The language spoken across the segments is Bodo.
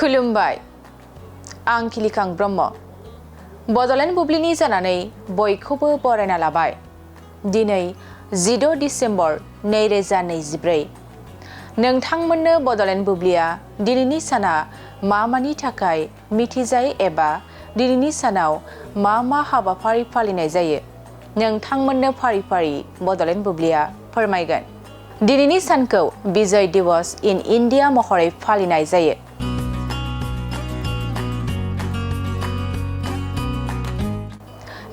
खुलुमबाय आं खिलिखां ब्रह्म बड'लेण्ड बुब्लिनि जानानै बयखौबो बरायना लाबाय। दिनै 16 डिसेम्बर 2024 नोंथांमोननो बड'लेण्ड बुब्लिया दिनैनि साना मानि थाखाय मिथिजायो एबा दिनैनि सानाव मा हाबाफारि फालिनाय जायो नोंथांमोननो फारि फारि बड'लेण्ड बुब्लिया फोरमायगोन। दिनैनि सानखौ विजय दिवस इन इन्डिया महरै फालिनाय जायो।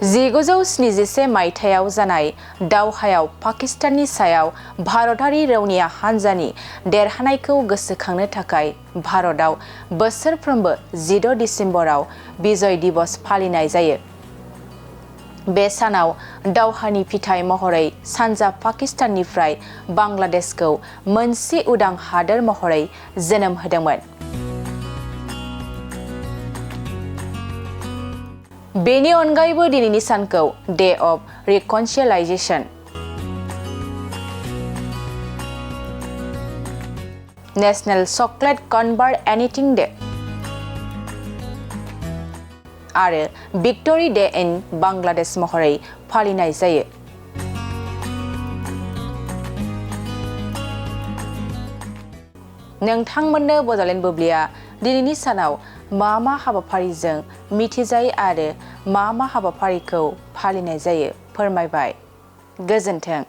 1971 मायथाइयाव जानाय दावहायाव पाकिस्ताननि सायाव भारतारि रौनिया हान्जानि देरहानायखौ गोसोखांनो थाखाय भारतआव बोसोरफ्रोमबो 16 डिसेम्बराव विजय दिवस फालिनाय जायो। बे सानाव दावहानि फिथाइ महरै सानजा पाकिस्ताननिफ्राय बांलादेशखौ मोनसे उदां हादोर महरै जोनोम होदोंमोन। बेनि अनगायैबो दिनैनि सानखौ day of reconciliation, national chocolate convert anything day आरो भिक्ट'रि डे इन बांलादेश महरै फालिनाय जायो। नोंथांमोननो बड'लेण्ड बुब्लिया दिनैनि सानाव मा हाबाफारिजों मिथिजायो आरो मा हाबाफारिखौ फालिनाय जायो फोरमायबाय। गोजोन्थों।